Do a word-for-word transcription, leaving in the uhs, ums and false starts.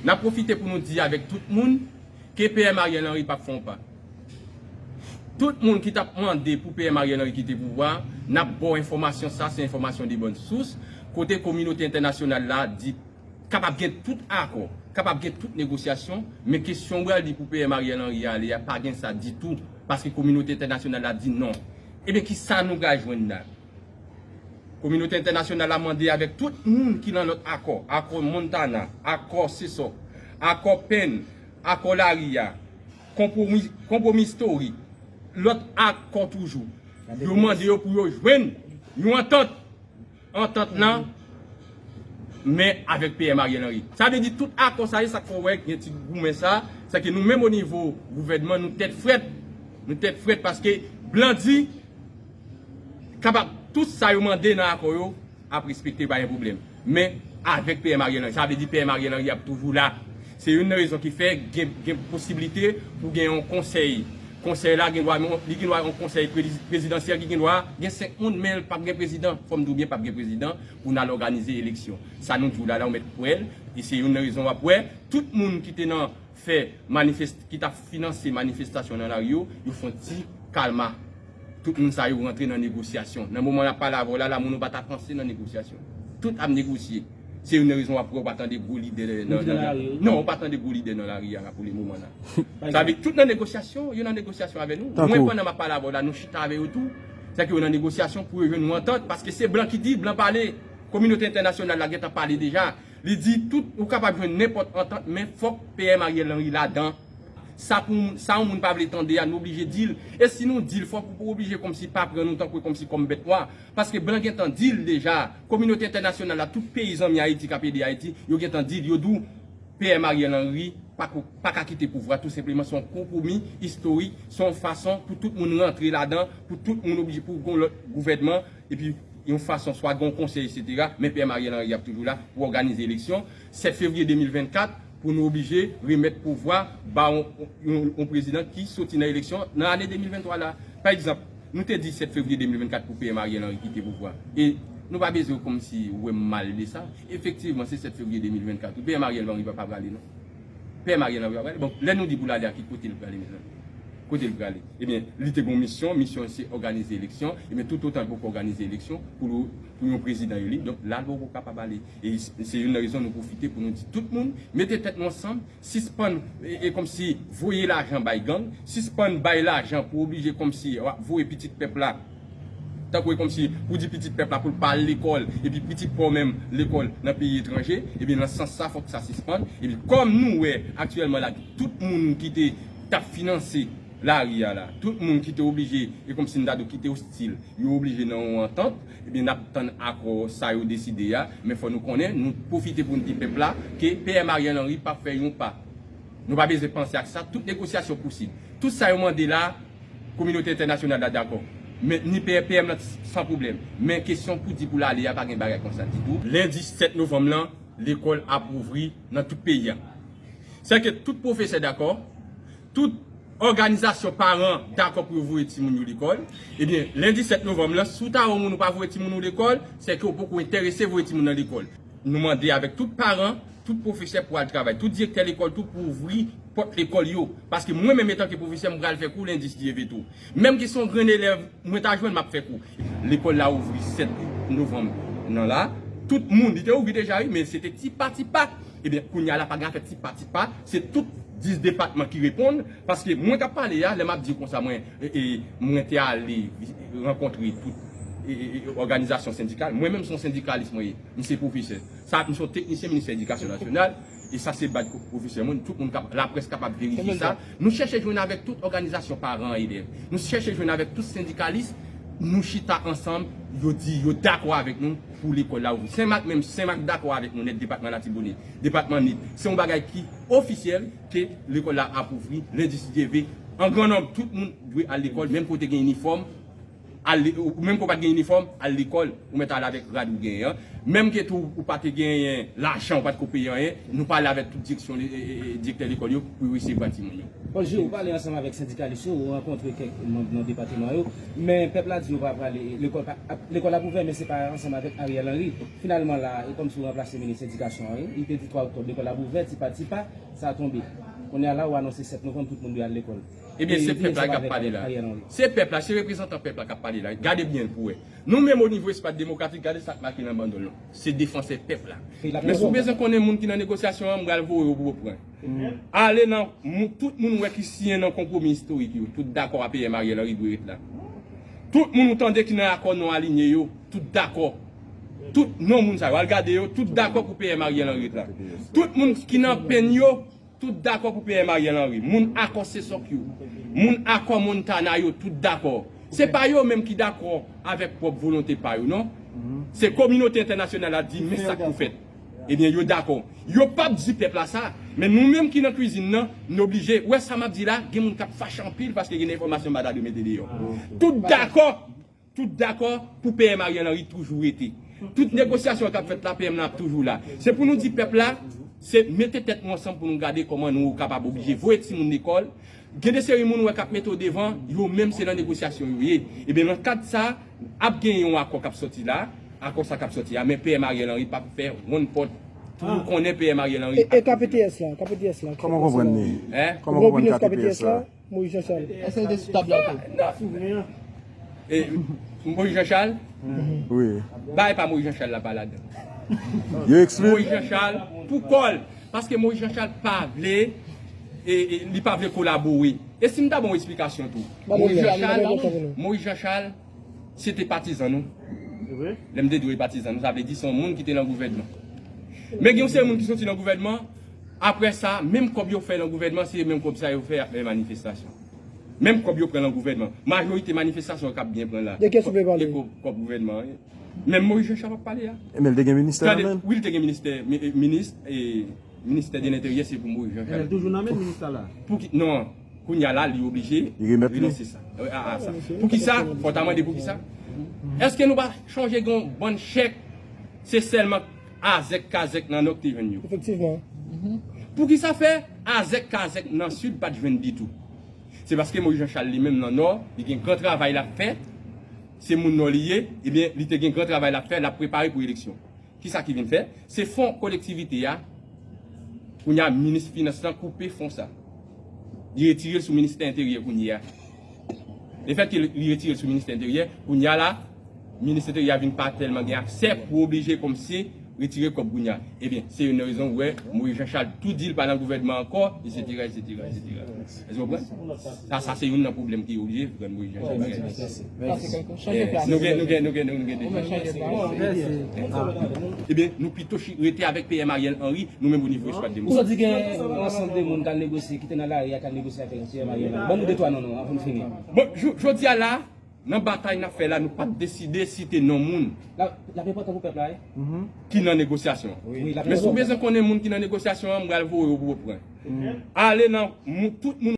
N ap pwofite pou nou di avèk tout moun ke P M Ariel Henry p ap fè yon pa. Tout moun ki t ap mande pou P M Ariel Henry kite pouvwa, n ap ba w enfòmasyon sa, se enfòmasyon de bòn sous, kote kominote entènasyonal la di kapab gen tout akò, kapab gen tout negosyasyon, men kesyon w pral di pou P M Ariel Henry ale a, pa gen sa ditou, paske kominote entènasyonal la di non. Ebyen, ki sa nou pral jwenn la? Kominote entènasyonal la mande avèk tout moun ki nan lòt akò, akò Montana, akò Sesok, akò Pèn, akò Lari a, konpwomi, konpwomi istorik, lòt akò toujou. Yo mande yo pou yo jwenn yon antant. Antant lan, men avèk P M Ariel Henry. Sa vle di tout akò sa yo, sa k fè w wè gen ti goumen sa, se ke nou menm o nivo gouvènman, nou tèt frèt, nou tèt frèt paske blan di kapab tout sa yo mande nan akò yo ap respekte, pa gen pwoblèm. Men avèk P M Ariel Henry, sa vle di P M Ariel Henry ap toujou la. Se youn nan rezon ki fè gen, gen posiblite pou gen yon konsèy. Konsèy la gen dwa, li gen dwa yon konsèy prezi-, prezidansyèl ki gen dwa gen senk moun, men l p ap gen prezidan. Fò m di w byen, p ap gen prezidan pou n al òganize eleksyon. Sa nou di w la, la ou mèt kwè l, e se youn nan rezon w ap wè tout moun ki te nan fè manifest-, ki t ap finanse manifestasyon nan lari yo, yo fè yon ti kalma. Tout moun sa yo rantre nan negosyasyon. Nan moman n ap pale avè w la, la moun ou pa ta panse nan negosyasyon. Tout ap negosye. Se youn nan rezon w ap wè w pa tande gwo lidè nan, nan, nan, non, ou pa tande gwo lidè nan lari a la pou le moman la. Sa vle tout nan negosyasyon, yo nan negosyasyon avè nou. Mwen, pandan m ap pale avè w la, nou chita avè yo tou. Se ke yo nan negosyasyon pou yo jwenn yon antant, paske se blan ki di, blan pale. Kominote entènasyonal la gentan pale deja. Li di tout, ou kapab jwenn nenpòt antant, men fòk P M Ariel Henry ladan. Sa pou, sa yon moun pa vle tande a, nou oblije di l. E si nou di l, fòk ou oblije kòmsi pa pran nou tankou kòmsi kòm bèt nwa. Paske blan gentan di l deja, kominote entènasyonal la, tout peyi zanmi Ayiti k ap ede Ayiti, yo gentan di l, yo di w, P M Ariel Henry pa ko-, pa ka kite pouvwa, tou senpleman, se yon konpwomi istorik, se yon fason pou tout moun rantre ladan, pou tout moun oblije, pou gon lòt gouvènman, epi yon fason, swa gon konsèy, etsetera, men P M Ariel Henry ap toujou la pou òganize eleksyon. Sèt fevriye de mil vennkat, pou nou oblije remèt pouvwa ba yon, yon, yon prezidan ki soti nan eleksyon nan ane de mil venntwa la. Pa egzanp, nou te di sèt fevriye de mil vennkat pou P M Ariel Henry kite pouvwa. E nou pa bezwen kòmsi wè m mal de sa. Efektivman, se sèt fevriye de mil vennkat wi. P M Ariel Henry pa, pa prale non. P M Ariel Henry pa prale. Bon, lè nou di pou l ale a, ki kote l prale, mezanmi? Kote l prale? Ebyen, li te gon misyon, misyon se òganize eleksyon. Ebyen, toutotan l poko òganize eleksyon, pou, l, pou yon prezidan eli, donk la l poko kapab ale. E se youn nan rezon nou pwofite pou nou di tout moun, mete tèt nou ansanm, sispann, e, e kòmsi voye lajan bay gang, sispann bay lajan pou oblije kòmsi w ap voye pitit pèp la. Tankou e kòmsi pou di pitit pèp la pou l pa al lekòl, epi pitit pa w menm lekòl nan peyi etranje, ebyen nan sans sa fòk sa sispann. Epi kòm nou wè aktyèlman la, tout moun ki te t ap finanse lari a la, tout moun ki te oblije, e kòmsi n ta di w ki te ostil, yo oblije nan yon antant, ebyen n ap tann akò sa yo deside a, men fò nou konnen, nou pwofite pou n di pèp la ke P M Ariel Henry p ap fè yon pa. Nou pa bezwen panse ak sa, tout negosyasyon posib. Tout sa yo mande la, kominote entènasyonal la dakò. Men ni P M, P M lan san pwoblèm. Men kesyon pou di pou l ale a, pa gen bagay konsa ditou. Lendi sèt novanm lan, lekòl ap ouvri nan tout peyi a. Sèke tout pwofesè dakò, tout òganizasyon paran dakò pou yo voye timoun yo lekòl. Ebyen, lendi sèt novanm lan, si w ta wè yon moun ou pa voye timoun ou lekòl, sèke w poko enterese voye timoun nan lekòl. Nou mande avèk tout paran, tout pwofesè pou al travay, tout direktè lekòl tou pou ouvri pòt lekòl yo. Paske mwen menm, etanke pwofesè, m pral fè kou lendi, si Dye ve tou. Menm ke se yon grenn elèv mwen ta jwenn, m ap fè kou. Lekòl la ouvri sèt novanm nan la. Tout moun, li te ouvri deja, wi, men se te ti pa, ti pa. Ebyen, kounye a la, pa gen afè ti pa, ti pa. Se tout dis depatman ki reponn. Paske mwen k ap pale a, lè m ap di w konsa, mwen, e, e, mwen te ale rankontre tout, e, e, e, òganizasyon sendikal. Mwen menm, se yon sendikalis mwen ye. M se pwofesè. Sa, m se yon teknisyen Ministè Edikasyon Nasyonal. E sa se badj pwofesè mwen, tout moun kap-, laprès kapab verifye sa. Nou chèche jwenn avèk tout òganizasyon paran elèv. Nou chèche jwenn avèk tout sendikalis. Nou chita ansanm, yo di yo dakò avèk nou pou lekòl la ouvri. Senmak menm, Senmak dakò avèk nou nèt, depatman Latibonit, depatman Nip. Se yon bagay ki ofisyèl ke lekòl la ap ouvri lendi, si Dye ve. An gran nonb, tout moun dwe al lekòl, menm kote gen inifòm, al le-, ou menm ke w pa t gen inifòm, al lekòl, ou mèt al avèk rad ou genyen an. Menm ke tou ou pa te genyen lajan, ou pa t ko peye anyen, nou pale avèk tout direksyon, e, e, e, direktè lekòl yo pou yo eseye pran timoun yo. Paul Giraud, ou pale ansanm avèk sendikalis yo, ou rankontre kèk manm nan depatman yo, men pèp la di yo pa prale, lekòl pa, ap- lekòl ap ouvè, men se pa ansanm avèk Ariel Henry. Finalman la, e kòmsi ou ranplase minis edikasyon an, wi. Li te di twa oktòb, lekòl ap ouvè, tipa tipa, sa tonbe. Kounye a la, ou anonse sèt novanm, tout moun dwe al lekòl. Ebyen, se pèp la k ap pale la. Se pèp la, se reprezantan pèp la k ap pale la. Gade byen pou wè. Nou menm o nivo Espas Demokratik, gade sa k make nan bann dòl lan. Se defansè pèp la. Men si w bezwen konnen moun ki nan negosyasyon an, m pral voye w pou w pran. Ale nan moun, tout moun wè ki siyen nan konpwomi istorik yo. Tout dakò a P M Ariel Henry dwe ret la. Tout moun ou tande ki nan akò non alinye yo, tout dakò. Tout non moun sa yo, al gade yo, tout dakò pou P M Ariel Henry ret la. Tout moun ki nan penn yo, tout dakò pou P M Ariel Henry. Moun akò Sesòk yo, moun akò Montana yo, tout dakò. Se pa yo menm ki dakò avèk pwòp volonte pa yo, non. Se kominote entènasyonal la di, men sa k pou fèt. Ebyen, yo dakò. Yo p ap di pèp la sa, men nou menm ki nan kwizin nan, n oblije. Ou wè sa m ap di la, gen moun k ap fache anpil paske gen enfòmasyon Baradre mete deyò. Tout dakò, tout dakò pou P M Ariel Henry toujou rete. Tout negosyasyon k ap fèt la, P M nan ap toujou la. Se pou nou di pèp la, se mete tèt nou ansanm pou nou gade kòman nou kapab oblije voye timoun lekòl. Gen de seri moun ou wè k ap mete w devan, yo menm se nan negosyasyon yo ye. Ebyen, nan kad sa, ap gen yon akò k ap sòti la, akò sa k ap sòti a, men P M Ariel Henry p ap fè wonn pòt. Pou nou konnen P M Ariel Henry. E, e K P T S la, K P T S la. Kòman konprann li? Kòman konprann K P T S la? Moïse Jean Charles. Èske li te sou tab la tou? E, Moïse Jean Charles? Wi. Bay pa Moïse Jean Charles la pa ladan. Yo ekskli. Moïse Jean Charles, pou kò l. Paske Moïse Jean Charles pa vle, e, e, li pa vle kolabore. E si m ta ba w eksplikasyon tou? Moïse Jean Charles, Moïse Jean Charles, se te patizan nou. Lè m te di w e patizan nou, sa vle di se yon moun ki te nan gouvènman. Men gen yon seri moun ki soti nan gouvènman, apre sa, menm kòb yo fè nan gouvènman, se menm kòb sa yo fè ap fè manifestasyon. Menm kòb yo pran nan gouvènman. Majorite manifestasyon k ap byen pran la. De kiyès ou vle pale? E kòb, kòb gouvènman, wi. Menm Moïse Jean Charles ap pale a. E men l te gen ministè la menm? Wi, l te gen ministè, mi-, e, minis, e, ministè de lenteryè, se pou Moïse Jean Charles. E men l toujou nan men ministè la? Pou ki, non, kounye a la, li oblije renonse sa. Li remèt li. A, a, sa. Pou ki sa? Fò w ta mande pou ki sa? Èske nou pa chonje gen yon bann chèk, se sèlman azèk kazèk nan Nò k te jwenn yo? Efektivman. Pou ki sa fè azèk kazèk nan Sid pa t jwenn ditou? Se paske Moïse Jean Charles li menm nan Nò, li gen gran travay l ap fè. Se moun Nò li ye, ebyen, li te gen gran travay l ap fè, l ap prepare pou eleksyon. Kisa ki vin fè? Se fon kolektivite a, kounye a minis finans lan koupe fon sa. Li retire l sou ministè enteryè kounye a. Lefètke li retire l sou ministè enteryè, kounye a la, minis enteryè a vin pa tèlman gen aksè pou oblije kòmsi retire kòb kounye a. Ebyen, se youn nan rezon ou wè Moïse Jean Charles tou di l pa nan gouvènman ankò, etsetera, etsetera, etsetera. Èske w konprann? Sa, sa se youn nan pwoblèm ki oblije rann Moïse Jean Charles. Mèsi. Nou gen, nou gen, nou gen, nou gen de. Ebyen, nou pito chi-, rete avèk P M Ariel Henry, nou menm o nivo Espas Demokratik. Ou santi gen yon ansanm de moun k al negosye, ki te nan lari a, k al negosye avèk P M Ariel Henry? Ban nou de twa non, non, anvan n fini. Bon, jou-, jodi a la, nan batay n ap fè la, nou pa t deside site non moun. L ap, l ap enpòtan pou pèp la, wi. Ki nan negosyasyon an. Wi, l ap enpòtan. Men si w bezwen konnen moun ki nan negosyasyon an, m pral voye w pou w pran. Ale nan moun, tout moun